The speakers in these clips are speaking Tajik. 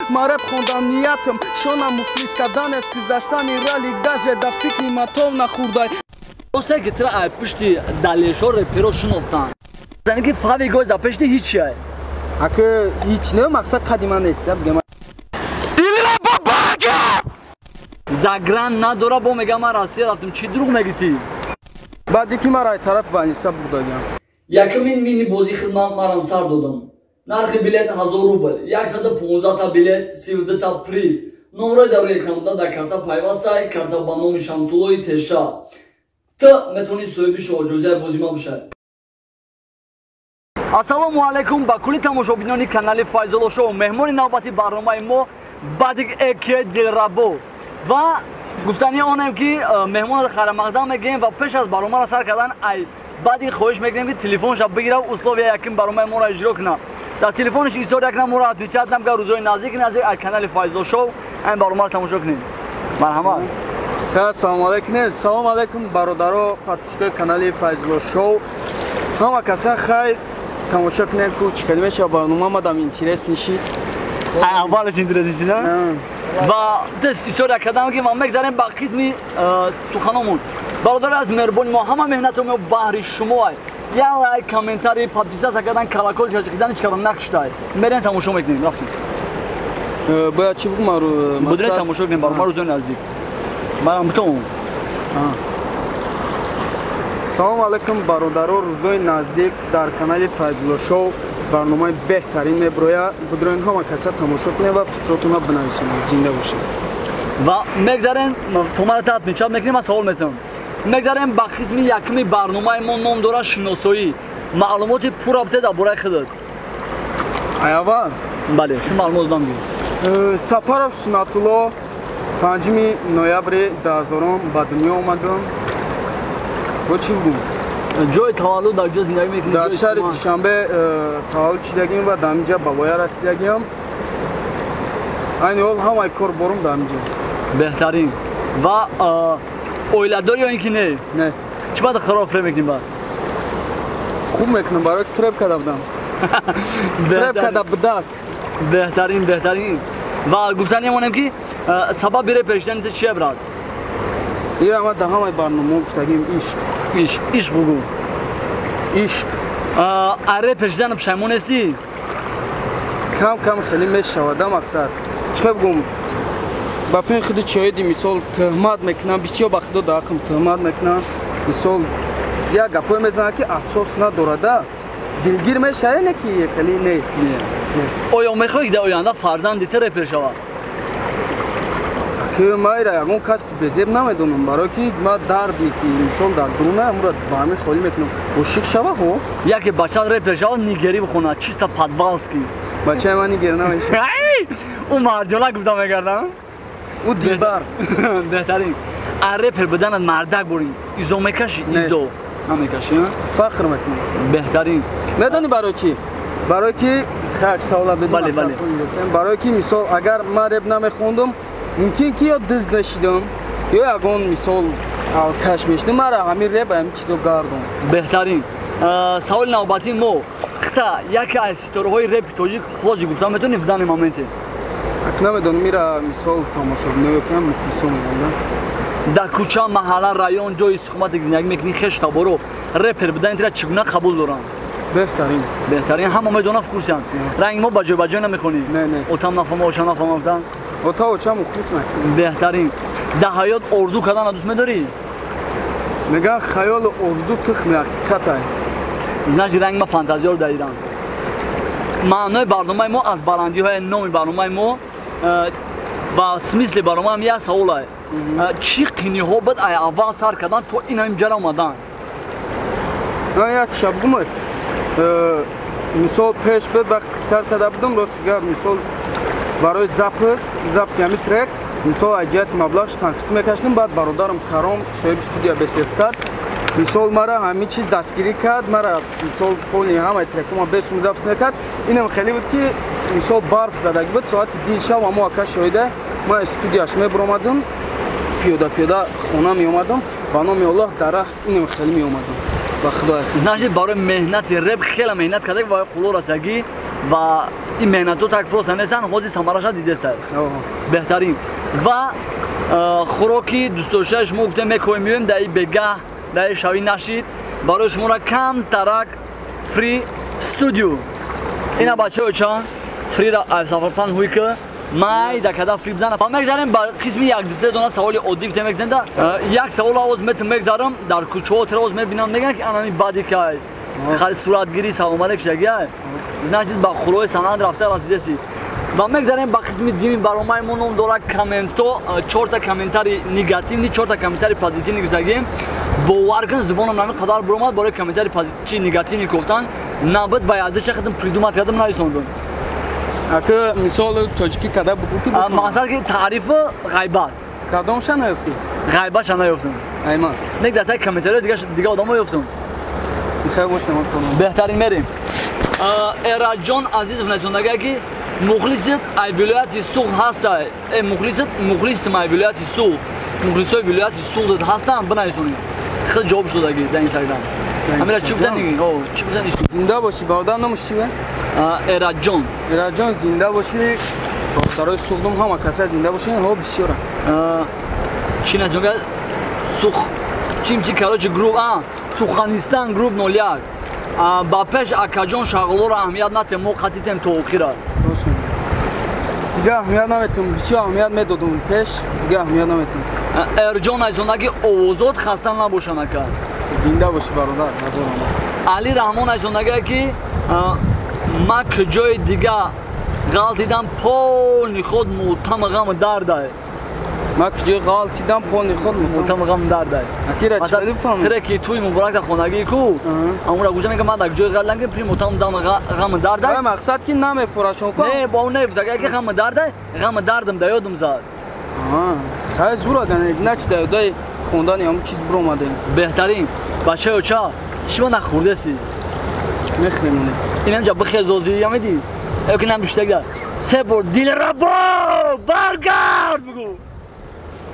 Ма реп хондам, ниятам шона муфлис кардан аст. Гузаштани ралик даже да фикри матов нахӯрдай. Осе ки тра ай пишти далешо реперо шинохтан. Зани ки фави гой за пешти ҳичи ай. Ака ҳич не, мақсад қади ман нест, бигам. Загран надора, бо мегам ман Россия рафтам, чӣ дурӯғ мегӣ ти? Баъди ки мара ай тараф больница бурдагам. Якумин мини бозӣ хидмат марам сар додам. Нархи билет 1000 рубл, 115 та билет, 32 та приз. Номрои дар рӯи экранта дар карта пайвастай, карта ба номи Шамсуллои Теша. Ту метавонӣ соҳиби шоҳҷоизаи бозӣ ма бошай. Ассалому алайкум ба кулли тамошобинони канали Файзулло Шоу. Меҳмони навбати барномаи мо Бадик Эке Дилрабо. Ва гуфтани онем ки меҳмонро хайрамақдам мегӯем ва пеш аз барномаро сар кардан ай баъди хоҳиш мекунем ки телефонша бигира, условия яким барномаи моро иҷро кунад. Дар телефониш изҳор як намуро отмечать намга, рӯзҳои наздик наздик ай канали Файзулло Шоу айн барномаро тамошо кунед. Марҳамат. Салом алейкум. Салом алейкум бародаро, подписчикои канали Файзулло Шоу. Ҳама каса хайр тамошо кунед ку чӣ хел мешава барнома, мадам интерес нишид. Аввалаш интерес нишид, ва дес история кардам ки ма мегзарем ба қисми суханомон. Бародар аз меҳрубони мо ҳама меҳнати мо баҳри шумо ай. Я лайк, комментарий, подписаться кардан, колокольчик чиқидан ҳеч кадом накуштай. Мерем тамошо мекунем, рафтем. Бояд чӣ бигӯм? Будре тамошо кунем барнома рӯзои наздик. Марам бутон. Салом алейкум бародаро, рӯзои наздик дар канали Файзулло Шоу барномаи беҳтарин меброя. Будроин ҳама каса тамошо кунед ва фикротонро бинависонед. Зинда бошед. Ва мегзарем, томара таът мечап мекунем ва савол метавам. Мегзарем ба қисми якуми барномаи мо, ном дорад шиносоӣ. Маълумоти пурра бите дар бораи худат. Аввал? Бале, шу маълумот додам гӯ. Сафаров Сунатулло, 5 ноябри 2000 ба дунё омадам. Бо чӣ бигӯм? Ҷои таваллуд дар куҷо зиндагӣ мекунӣ? Дар шаҳри Душанбе таваллуд шудагим ва дар ҳаминҷа ба воя расидагиам. Айни ҳол ҳамаи кор борум дар ҳаминҷа. Беҳтарин. Ва оиладор ё ин ки не? Не. Чӣ баъд хӯрок фреб мекунӣ баъд? Хуб мекунам, барои ки фреб карда будам. Фреб карда будак. Беҳтарин, беҳтарин. Ва гуфтани монем ки сабаби репер шудани ту чие, брат? Ира ма дар ҳамаи барномаҳо гуфтагим ишқ. Ишқ, ишқ бугӯ. Ишқ. А репер шудан пушаймон нестӣ? Кам кам хеле мешавад, мақсад. Чӣ хел бигӯм? Ба фикри худи чоиди мисол тӯҳмат мекунам, бисёр ба худо дар ҳаққам тӯҳмат мекунам. Мисол як гапое мезанад ки асос надорада. Дилгир мешавад, не ки хеле не. Оё мехоҳӣ ки дар оянда фарзанди ту репер шавад? Ки ма ира ягон кас безеб намедонам, барое ки ма дарде ки мисол дар дуруна амро ба ҳамин холӣ мекунам. Ошиқ шава ҳо? Яке бача репер шава, нигерӣ бихонад, чисто подвалский. Бачаи ман нигер намешавад. Ӯ марҷона гуфта мегардам. Ӯ дилбар. Беҳтарин. А репер буданат мардак бурин. Изо мекашӣ? Изо намекашӣ? Фахр мекунам. Беҳтарин. Медонӣ барои чӣ? Барои ки хак савола бидум. Бале, бале. Барои ки мисол агар ман реп намехондум, мумкин ки ё дизд мешидам, ё ягон мисол алкаш мешидам. Мара ҳамин реп ҳамин чизо гардон. Беҳтарин. Саволи навбатии мо. Хита яке аз ситораҳои репи тоҷик ҳозир гуфта метавонӣ в данный моменте? Ак намедонам, ира мисол тамошобино ё ки ҳам мухлисо мегӯянд. Дар кӯча, маҳалла, район, ҷои истиқомате ки зиндагӣ мекунӣ, хеш таборо репер будани тира чӣ гуна қабул доранд? Беҳтарин. Беҳтарин, ҳама медонанд, в курсиянд. Ранги мо ба ҷой ба ҷой намехонӣ? Не, не. Отам нафаҳма, очам нафаҳма гуфтанд? Ота очам мухлис мекунам. Беҳтарин. Дар ҳаёт орзу карданро дӯст медорӣ? Мегӯянд хаёлу орзу тухми ҳақиқатай. Значит, ранги ма фантазиёро даидам. Маънои барномаи мо аз баландиҳои номи барномаи мо ва смисли барномаам як саволае. Чӣ қиниҳо буд ай аввал сар кардан то ин ҳамин ҷара омадан? Як шаб гумад. Мисол пеш буд вақте ки сар карда будам, рости гап мисол барои записи ҳамин трек мисол аз ҷиҳати маблағш танқисӣ мекашидам. Баъд бародарам Каром, соҳиби студия Бесед Старс, мисол мара ҳамин чиз дастгирӣ кард, мара мисол полни ҳамаи трекҳома бесум запис мекард. Инам хеле буд ки мисол барф задагӣ буд, соати 2 шаб амо ака шоҳида ман аз студияш мебаромадам, пиёда пиёда хона меомадам, ба номи Аллоҳ дар раҳ инам хеле меомадам. Ба худои худ. Значит, барои меҳнати реп хеле меҳнат карда ва қуло расагӣ Ва ин меҳнатҳо так просто нестанд, ҳозир самараша дидесай. Беҳтарин. Ва хӯроки дӯстдоштаи шумо гуфтем мекоем меоем дар ин бегаҳ, дар ин шавӣ нашид. Барои шуморо кам тарак фри студио. Ина бачаҳо чанд фрира сафарсан ҳуй ки май дакада фри бизана. Ва мегзарем ба қисми як дусе дона саволи оддӣ гуфтем мегзарем да як савол овоз метм мегзарам дар кӯчаҳо тира овоз мебинам мегӯянд ки анами бади кай хали суратгирӣ салом алейк шудагиай. Значит ба хулои санъат рафта расидеси. Ва мегзарем ба қисми дими барномаи мо ном дорад комменто, чорта комментари негативни, чорта комментари позитивни гуфтагием. Бовар кун зубонам нами қадар буромад барои комментари чи негативни гуфтан набуд ва ядиша худам придумат кардам нависондум. Ака мисол тоҷикӣ када бугӯ ки мақсад ки таърифи ғайбат. Кадомша наёфтӣ? Ғайбатша наёфтам. Айман. Нек дар таи комментариҳо дига одамо ёфтам. Хеле бош намад кунам. Беҳтарин мерем. Эраҷон Азизов нависондагия ки мухлисит ай вилояти Суғд ҳастай. Э мухлисит мухлисим ай вилояти Суғд. Мухлисои вилояти Суғд ҳастанд бинависонед. Хеле ҷавоб шудагӣ дар Инстаграм. Ҳамира чӣ гуфтан? О, чӣ гуфтан? Зинда бошӣ бародар, номаш чӣ бе? Эраҷон. Эраҷон зинда бошӣ. Бародарои Суғдум ҳама каса зинда бошӣ, ҳо бисёра. Чӣ нависонда? Сух чим чи короче груп, Суханистан груп 01. Ба пеш акаҷон шағлоро аҳамият натем, мо қатитем то охира. Дига аҳамият наметем, бисёр аҳамият медодум пеш, дига аҳамият наметем. Эрҷон нависонда ки овозот хаста набошанд ака. Зинда бошӣ бародар, ҳазор раҳмат. Али Раҳмон нависондагие ки ма куҷои дига ғалтидам полни худ мутам ғам дардай. Ма куҷои ғалтидам полни худ мутам ғам дардай. Акира чӣ фаҳмид? Треки туи муборак дар хонагии ку, амура гӯша мегӯям ман дар куҷои ғалтидам ки при мутам ғам дардай. Ва мақсад ки намефурашон ку? Не, бо не гуфтагие ки ғам дардай, ғам дардам дар ёдам зад. Хай зур агар значит дар ёдаи хондани ҳамон чиз биромадем. Беҳтарин. Бачаё ча, шумо нахӯрдеси? Мехӯрем. Инам ҷа бихезозӣ, ямедӣ? Ё ки намдуштага. Се бор Дилрабо баргард бигӯ.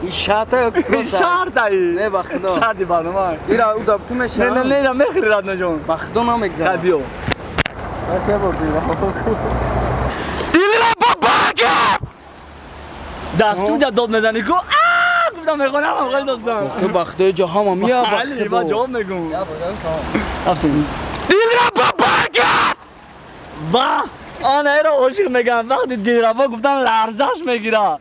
Ин шарта ё ки Ин шарта. Не, ба худо. Шарти барнома. Ира ӯ даб ту мешава. Не, не, не, ира мехӯри Раднаҷон. Ба худо намегзара. Хай биё. Се бор Дилрабо. Дилрабо баргард! Дар студия дод мезанӣ ку? Гуфтам мехонам, хеле дод зан. Охи ба худои ҷо ҳама мия ба худо. Ман ҷавоб мегӯм. Рафтем. Дилрабо баргард! Ва ана эро ошиқ мегӯям. Вақти Дилрабо гуфтан ларзаш мегира.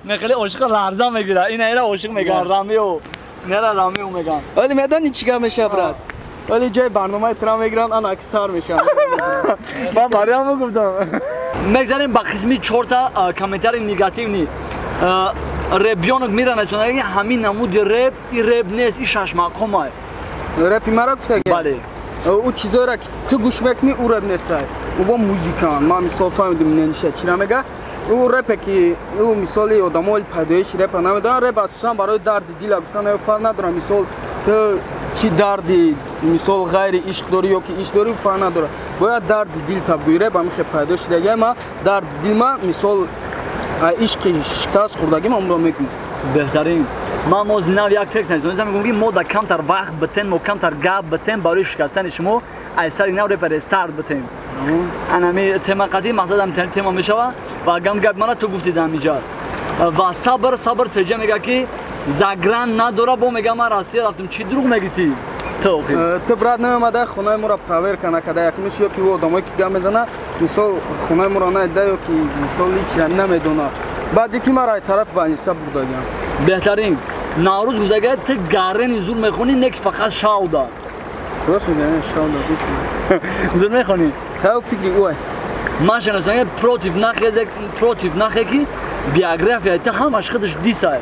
Не хеле ошиқ ларза мегира. Ина эро ошиқ мегӯям. Рамео. Нера Рамео мегӯям. Вале медонӣ чӣ гап мешавад брат? Вале ҷои барномаи тра мегиранд, ана аксар мешаванд. Ман барои гуфтам. Мегзарем ба қисми чорта комментари негативни. Ребёнок мира нависонда ки ҳамин намуди реп, и реп нест, и шашмақомай. Репи мара гуфтаги? Бале. Ӯ чизоеро ки ту гӯш мекунӣ, ӯ реп нестай. Ӯ бо музикан. Ман мисол фаҳмидим нениша чира мега. Ӯ репе ки ӯ мисоли одамои пайдоиши репа намедонанд. Реп асосан барои дарди дила гуфтан фарқ надорад. Мисол ту чӣ дарди мисол ғайри ишқ дорӣ ё ки ишқ дорӣ фарқ надорад. Бояд дарди дил табгӯӣ. Реп ҳамин хел пайдо шудагиа. Ма дарди дилма мисол ишқи шикаст хӯрдагим амро мекунам. Беҳтарин. Ман моз нав як текст нависонам, мегӯям ки мо дар камтар вақт битем, мо камтар гап битем барои шикастани шумо аз сари нав репер старт битем. Анами тема қатъи мақсадам тема мешава ва гам гап мана ту гуфтӣ дар ҳаминҷа. Ва сабр теҷа мега ки загран надора, бо мега ман Россия рафтам. Чӣ дурӯғ мегӣ ти? Ту охир. Ту брат наомада хонаи моро проверка накарда. Якумиш ё ки ӯ одамое ки гап мезана, мисол хонаи моро наида ё ки мисол ҳеч намедона. Баъди ки мара тараф ба Аниса бурдагиам. Беҳтарин. Наврӯз гуфтага ту гарени зур мехонӣ, не ки фақат шавда. Рост мегӯям, шавда. Зур мехонӣ? Хеле фикри ӯ. Ман шиносам против нахе, против нахе ки биографияи ту ҳамаш худаш дисай.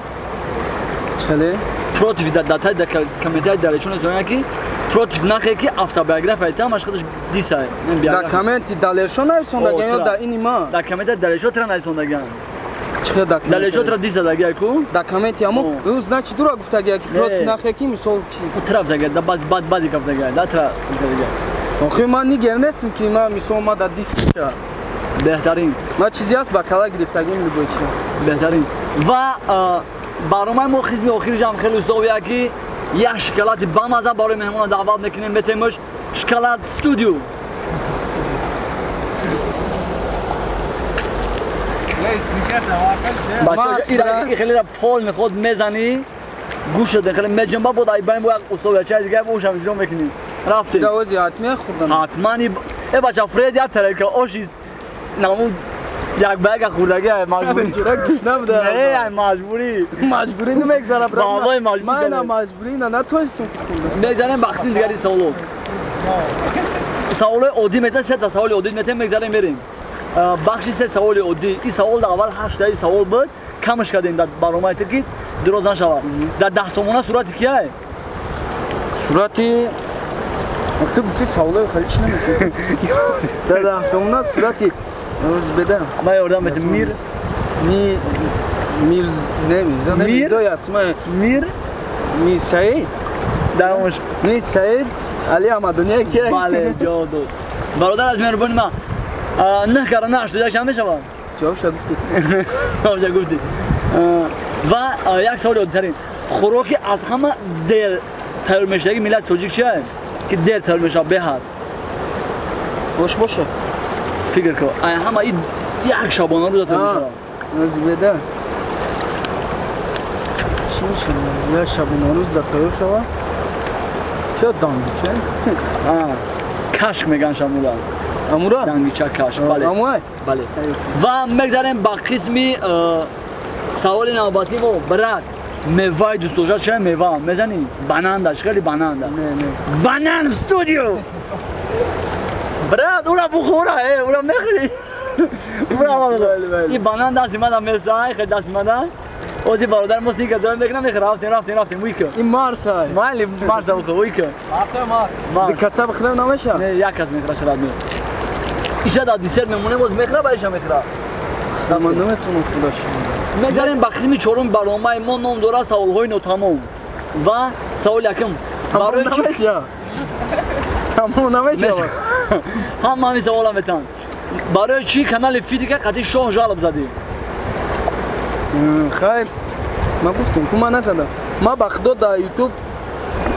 Чале? Против датай да комментари даречон зоя ки против нахе ки автобиографияи ту ҳамаш худаш дисай. Да комменти далершон нависондагиан ё да ини ма? Да комментари далершон тра нависондагиан. Чӣ да коммент? Далершон тра дисадагиа ку? Да комменти амо ӯ значит дура гуфтагиа ки против нахе ки мисол чи? Тра гуфтагиа, да бад бад бади гуфтагиа, да тра гуфтагиа. Охи ман нигер нестам ки ман мисол ма да дис меша. Беҳтарин. Ма чизе аст ба кала гирифтагим любой чи. Беҳтарин. Ва барномаи мо қисми охиришам хеле устовия ки як шоколади бамаза барои меҳмона даъват мекунем, метемаш шоколад студио. бача ин хеле пол меход мезанӣ гӯшт хеле меҷунба буд ай байн бо як усул чай дига ошам иҷро мекунӣ рафтем давози ҳатмия хӯрдам ҳатман э бача фред як тарека ошист намун як ба як хӯрдагӣ маҷбурӣ чура гушна буда не маҷбурӣ маҷбурӣ намегзара брат валлоҳи маҷбурӣ ман на маҷбурӣ на натонистам хӯрдам мегзарем ба қисми дигари саволот саволои оддӣ метен сета саволи оддӣ метен мегзарем мерем бахши се саволи оддӣ ин савол дар аввал ҳаштаи савол буд камш кардем дар барномаи ту ки дуроз нашавад дар даҳсомона сурати кияе сурати ту гуфти саволои хеле чӣ наметавонӣ дар даҳсомона сурати беда ман ёрдам метам мир ми мир не мирзо не мирзо ясма мир ми саид давомаш ми саид али амадония ки бале ҷавоб дод бародар аз меҳрубони ман нӯҳ кара на ҳаштоду як чанд мешавад ҷавобша гуфтӣ ҷавобша гуфтӣ ва як саволи оддитарин хӯроки аз ҳама дер тайёр мешудаги миллати тоҷик чия ки дер тайёр мешавад беҳад бош боша фикр кун ай ҳама и як шабонарӯза тайёр мешавад беда чӣ мешавад як шабонарӯзда тайёр шавад ча дангича кашк меган шамуда амура дангича кашк бале амуай бале ва мегзарем ба қисми саволи навбатӣ мо брат меваи дӯстдошта чия мева мезанӣ бананда чӣ хеле бананда банан в студио брат ура бухӯра ура мехӯри ура и банан дасти мана месай хел дасти мана ози бародар мо синка зоя мекунам мехӯра рафтем рафтем рафтем уйка ин марса майли марса бухӯр уйка марса марс каса бихӯрем намеша не як кас мехӯра шарат не иша дар десерт мемонем боз мехӯра ба иша мехӯра ман наметавонам худаш мегзарем ба қисми чорум барномаи мо ном дорад саволҳои нотамом ва саволи якум барои чӣ тамом намешавад ҳама ҳамин савола метаҳанд барои чӣ канали фирика қатъи шоҳ жалоб задӣ хайр ман гуфтам ку ман назадам ман ба худо дар ютуб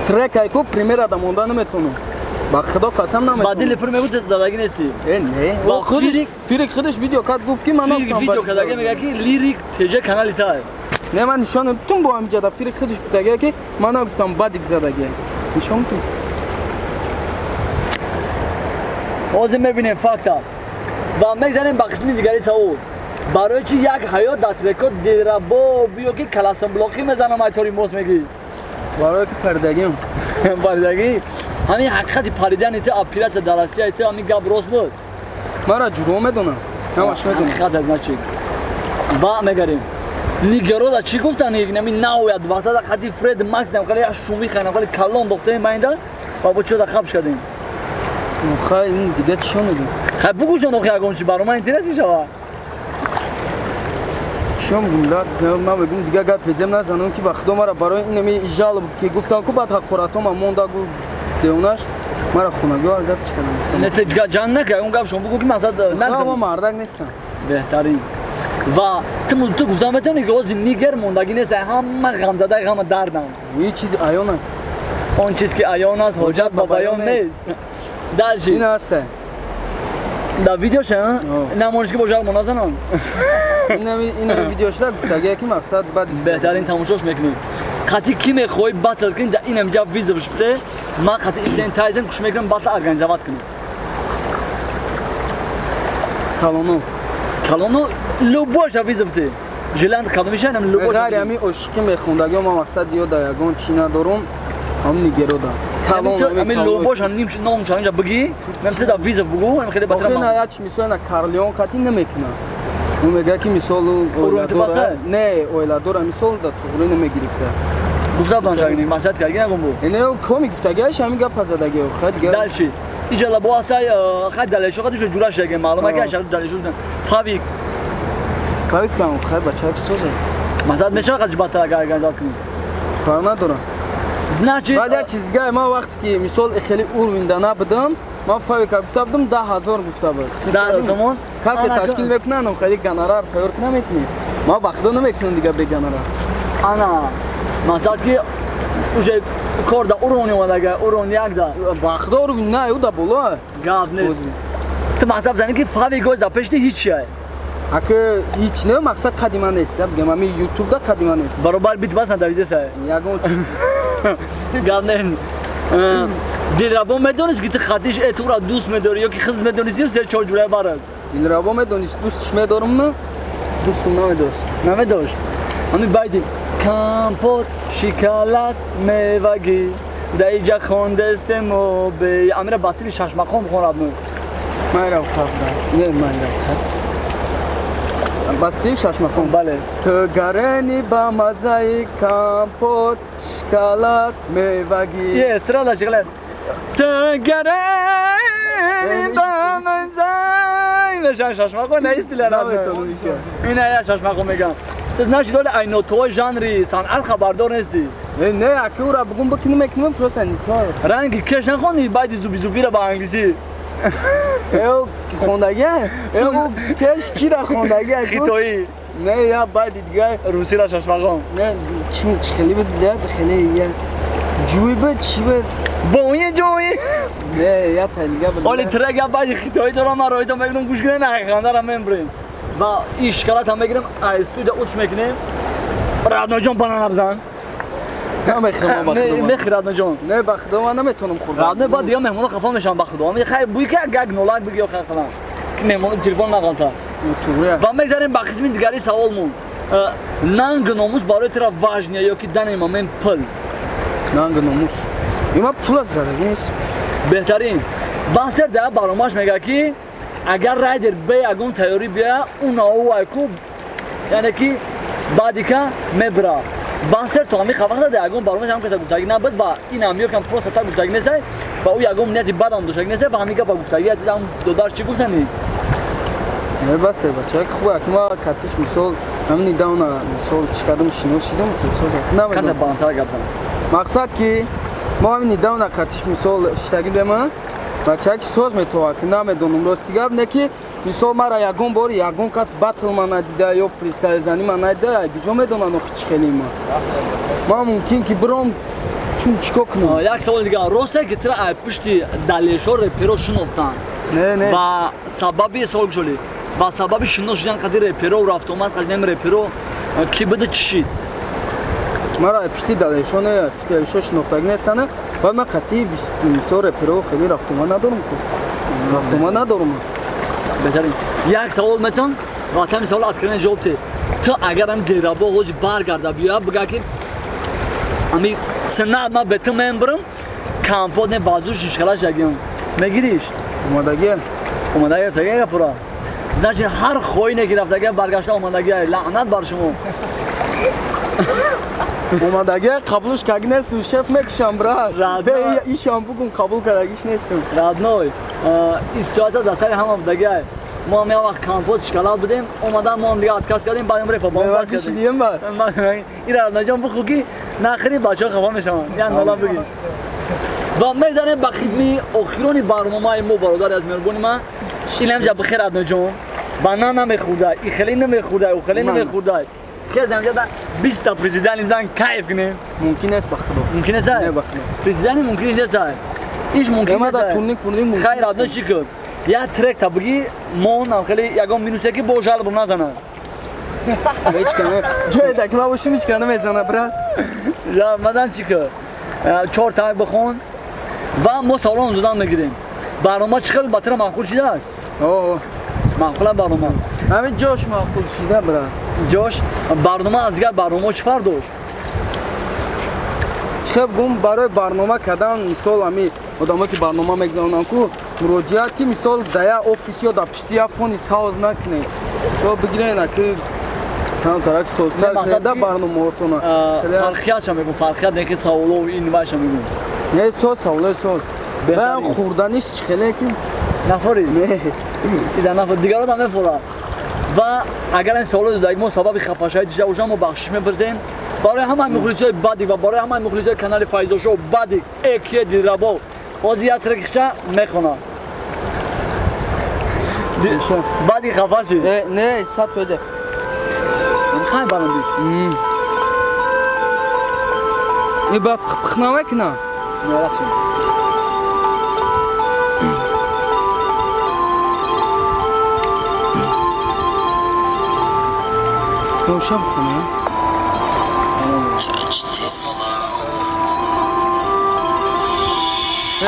трекай ку премьерада монда наметавонам ба худо қасам наметавонам ба дили пур мегӯ задагӣ нестӣ э не худиш фирик худиш видео кард гуфт ки ман фирик видео кардагӣ мегӯяд ки лирик теҷа канали тай не ман нишон тун бо ҳамиҷада фирик худиш гуфтагия ки ман нагуфтам бадик задагия нишон тун ҳозир мебинем факта ва мегзарем ба қисми дигари савол барои чи як ҳаёт дар трекот дилрабо биё ки каласамблоқӣ мезанам айтори мос мегӣ барои ки пардагим пардагӣ ҳамин ҳақиқати паридани ту оператсия дар россияи ту ҳамин гап рост буд мара ҷуро медонам ҳамаш медонам ҳақиқат аз значит ва мегарем нигерода чӣ гуфтан нами наояд вақта қати фред макс намхали як шуми ханамхали калон дохтаем байнда ва бо чода хабш кардем хай ин дига чӣ мегӯ хай бугӯшон охи ягон чи барои ман интерес мешавад чӣ мегӯм ман мегӯм дига гап пезем назанам ки ба худо мара барои инами жалоб ки гуфтам ку баъд ҳақоратҳома монда гу девонаш мара хонагиҳо гап чӣ кардам не ҷанг накард он гап шумо бугӯ ки мақсад нагзан ман мардак нестам беҳтарин ва ту гуфтам метавонӣ ки ҳозир нигер мондагӣ нест ҳама ғамзадаи ҳама дардам ин чизи аёна он чиз ки аён аст ҳоҷат ба баён нест дальше ин аст да видеоша намониш ки бошад мо назанам ин видеошда гуфтагия ки мақсад бад беҳтарин тамошош мекунем қатъи ки мехоҳӣ батл кунӣ да инам ҷа визов шуде ман қатъи исен тайзен кӯш мекунам батл организовать кунем калоно калоно любойша визов те желанд кадомиша инам любой ғайри ҳамин ошиқӣ мехондагиҳо ман мақсад ё да ягон чӣ надорум ҳам нигерода ами любойша ним ном чанҷа бигӣ мем те да визов бугу ам хеле батра ман як мисол на карлеон қатъи намекунам ӯ мегӯяд ки мисол оиладора не оиладора мисол да туғрӣ намегирифта гуфта будам шагни масъалат карги нагум бу не коми гуфтагиаш ҳамин гап задагио хай дига дальше иҷала бо асай хай далешо хай душа ҷура шаге маълума ки аша далешо фавик фавик кам хай бача ки соза масъалат мешава қадиш батра агар организат кунӣ фарқ надорам значит баъд як чизгае ман вақте ки мисол хеле уровенда набудам ман фавика гуфта будам 10 000 гуфта буд 10 000 сомон касе ташкил мекунанд хеле гонорар тайёр намекунӣ ман ба худо намекунам дига бе гонорар ана масалат ки уже кор да уровни омадага уровни як да ба худо уровни на ӯ да боло гап нест ту мақсад зани ки фавик оз да пешти ҳеч чия Ака ҳеч не, мақсад қадима нест, бигем ами ютубда қадима нест. Баробар бит бас надавидеса. Ягон гап нест. Дилрабо медонист ки ту хатиш тура дӯст медорӣ ё ки худат медонистӣ се чор ҷурай барад? Дилрабо медонист, дӯстш медорам на, дӯстум намедошт. Намедошт. Ами байди компот, шоколад, мевагӣ дар иҷа хондестемо бе амира бастили шашмақом хонад ну. Майрав қабда. Не майрав қаб. Бастили шашмақом. Бале. Ту гарени ба мазаи компот, шоколад, мевагӣ. Е, сразу шоколад. Ту гарени ба мазаи мешан шашмақом не истиле рад. Ина я шашмақом мегам. Ту значит доли айнотои жанри санъат хабардор нестӣ. Не, аки ура бугум бикунем мекунем просто не то. Ранги кеш нахонӣ байди зуби зубира ба англисӣ. Э, хондагӣ? Э, кеш чира хондагӣ? Хитоӣ. Не, я байди дигар русира шашмақом. Не, чи хеле буд, хеле я ҷӯй буд, чи буд? Бои ҷӯй. Не, я тайлига буд. Оли трек я байди хитоӣ дорам, ман роҳито мегирам, гӯш кунем, ҳақиқандара мембурем. Ва ин шоколад ҳам мегирем, ай студия уч мекунем. Радноҷон банана бизан. Намехӯрам ба худо. Мехӯри Радноҷон? Не, ба худо ман наметавонам хӯрдан. Радно баъд дигар меҳмонҳо хафа мешаванд ба худо. Хай буй ки як нолак бигӣ ё хай ки меҳмон телефон нағалта. Ва мегзарем ба қисми дигари саволмон. Нанг номус барои тура важния ё ки данный момент пул? Нанг номус. Има пул зараги нест. Беҳтарин. Баҳсер дар барномааш мегӯяд ки агар райдер бе ягон тайёрӣ бия, ӯ наовайку, яъне ки баъдика мебира. Баҳсер то ҳамин вақта дар ягон барномааш ҳам каса гуфтагӣ набуд ва ин ҳамёкам просто так гуфтагӣ несай ва ӯ ягон нияти бадам доштагӣ несай ва ҳамин гапа гуфтагӣ дидам додар чӣ гуфтанӣ? Не, басе бача, хуб ак ма катиш мисол ҳамин недавно мисол чӣ кардам шинос шидам, мисол намедонам. Ката бантар гап зан. Мақсад ки мо ҳамин недавно катиш мисол шиштагӣ дема бача ки соз метова ки намедонам рости гап не ки мисол мара ягон бор ягон кас батл ма надида ё фристайл зани ма надида, куҷо медонам охи чӣ хеле ма. Ма мумкин ки биром чун чӣ кор кунам. Як савол дигар, росте ки тура ай пушти далешо реперо шинохтанд? Не, не. Ва сабаби савол шули. Ва сабаби шинос шудан қади реперо рафтомад қади нем реперо ки буд чӣ шид? Мара ай пушти далешо не, пушти далешо шинохтагӣ нестанд. Баъд ман қатъи мисол реперо хеле рафтомад надорам ку. Рафтомад надорам. Беҳтарин. Як савол метавон ва тами савол открытно ҷавоб те. Ту агар ам Дилрабо ҳози баргарда биёя бигӯя ки ами сенат ма бе ту мембурам, компот не базуш шишкалаш ягим. Мегириш? Омадагӣ. Омадагӣ рафтагӣ гапура. Значит ҳар хоине ки рафтагӣ баргашта омадагӣ. Лаънат бар шумо. Омадагӣ қабулш карда нестам, шеф мекушам брат. Бе ишам бугум қабул кардагиш нестам. Родной, ин ситуация дар сари ҳама будагӣ. Мо ҳам як вақт компот шоколад будем, омадан мо ҳам дига отказ кардем, баъдам репа ба мо бас кардем. Ин Радноҷон бихӯ ки нахӯри бачаҳо хафа мешаванд. Як нола бигӣ. Ва мезанем ба қисми охирони барномаи мо, бародари аз меҳрубони ман. Инам ҷа бихер Радноҷон. Банан намехӯрдай, и хеле намехӯрдай, ӯ хеле намехӯрдай. Хез намҷа 20 та президент зан кайф кунем. Мумкин нест ба худо. Мумкин нест? Не ба худо. Президент мумкин нест. Иш мумкин нест. Турник пурник мумкин. Хайр Радно чӣ кун? Я трек та бигӣ, мо нам хеле ягон минусе ки бо жалб назанад. Ҳеч кана. Ҷое даки ма бошим ҳеч кана мезана брат. Я мазан чӣ кун? 4 та бихон ва мо саволон додан мегирем. Барнома чӣ хел ба тура маъқул шида? О, маъқула барнома. Ҳамин ҷош маъқул шида брат. Ҷош барнома аз дигар барномаҳо чӣ фарқ дошт? Чӣ хел гум барои барнома кардан мисол ҳами одамое ки барнома мегузаронанд ку муроҷиат ки мисол дар як офис ё дар пишти як фони савз накунед. Мисол бигиред ки камтарак созтар кунед да барномаҳотона. Фарқиятша мегӯм, фарқият не ки саволо ин вайша мегӯм. Не, соз саволои соз. Баъд хӯрданиш чӣ хеле ки нафорӣ? Не. Ида нафор, дигарон ҳам мефорад. Ва агар ин саволо додаги мо сабаби хафашавӣ дошта бошам, мо бахшиш мепурсем. Барои ҳамаи мухлисои Бадик ва барои ҳамаи мухлисои канали Файзошоу Бадик Эке Дилрабо ҳозир як трекиша мехонад. Бадик хафа шид? Не, 100%. Хай барам. И ба пх намекунад? Не, рақсим. Хоша бихонем.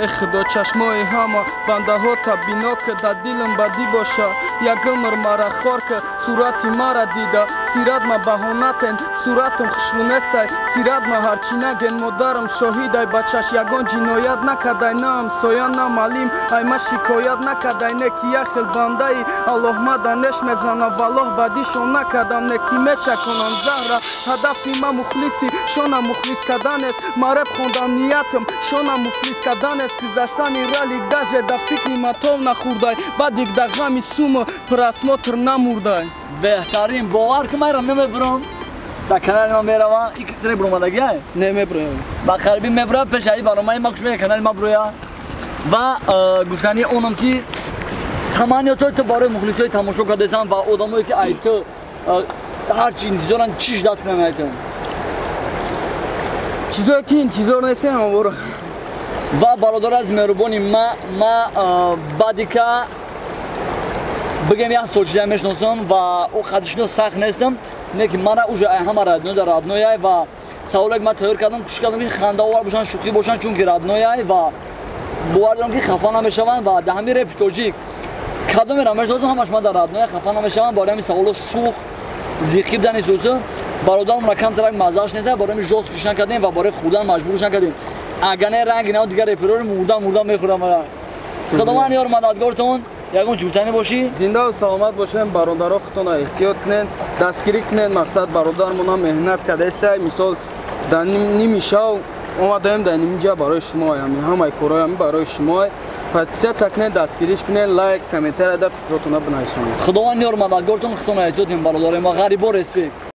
Эй худо чашмои ҳама бандаҳота бино ки да дилам бадӣ боша, як умр мара хор ки сурати мара дида, сират ма баҳонатен, суратам хушрӯ нестай, сират ма ҳарчи наген, модарам шоҳидай, бачаш ягон ҷиноят накардай, на ҳамсоя, на маълим, ай ма шикоят накардай, не ки як хел бандаи Аллоҳ мада неш мезана, валлоҳ бадишон накардам, не ки мечаконам заҳра, ҳадафи ма мухлиси шона мухлис карданест, ма реп хондам ниятам шона муфлис карданест, гузаштани ралик даже да фикри матов нахӯрдай, бадик да ғами суму просмотр намурдай. Беҳтарин, бовар кун майрам намебурам, дар канали ман меравам, ик трек буромадагиай? Не мебуроям. Ба қарибӣ мебурам, пеш аз барномаи ма кушмея канали ма буроя. Ва гуфтани онам ки таманниётҳои ту барои мухлисҳои тамошо кардасан ва одамое ки ай ту ҳарчи интизоранд, чӣ ждать кунанд ай ту? Чизое ки интизор нестем, ҳамаворо. Ва бародар аз меҳрубони ма Бадика бигем як сол шуда мешиносам ва ӯ қадршинос сахт нестам, не ки мана уже ай ҳама родной да роднояй ва саволе ки ман тайёр кардам, кӯшиш кардам ки хандаовар бошанд, шӯхӣ бошанд, чунки роднояй ва бовар дорам ки хафа намешаванд ва дар ҳамин репи тоҷик кадомеро мешиносам, ҳамаш ман дар родноя хафа намешаванд. Барои ҳамин саволо шӯх зиқӣ будани сӯсу бародарам камтарак маззааш нест, барои ҳамин жёсткиш накардем ва барои хӯрдан маҷбурш накардем. Агар не ранги нав дигар репероро мурда мурда мехӯрам. Худованд ёр мададгортон, ягон чӣ гуфтанӣ бошӣ? Зиндаву саломат бошем, бародаро, худтона эҳтиёт кунед, дастгирӣ кунед. Мақсад бародармона меҳнат кардесай, мисол дар ними шав омадаем дар нимҷа барои шумо, ҳамаи корҳоями барои шумо. Подписаться кунед, дастгириш кунед, лайк, комментария да фикротона бинависонед. Худованд ёр мададгортон, худтона эҳтиёт кунед, бародарои ма. Ғарибо респект.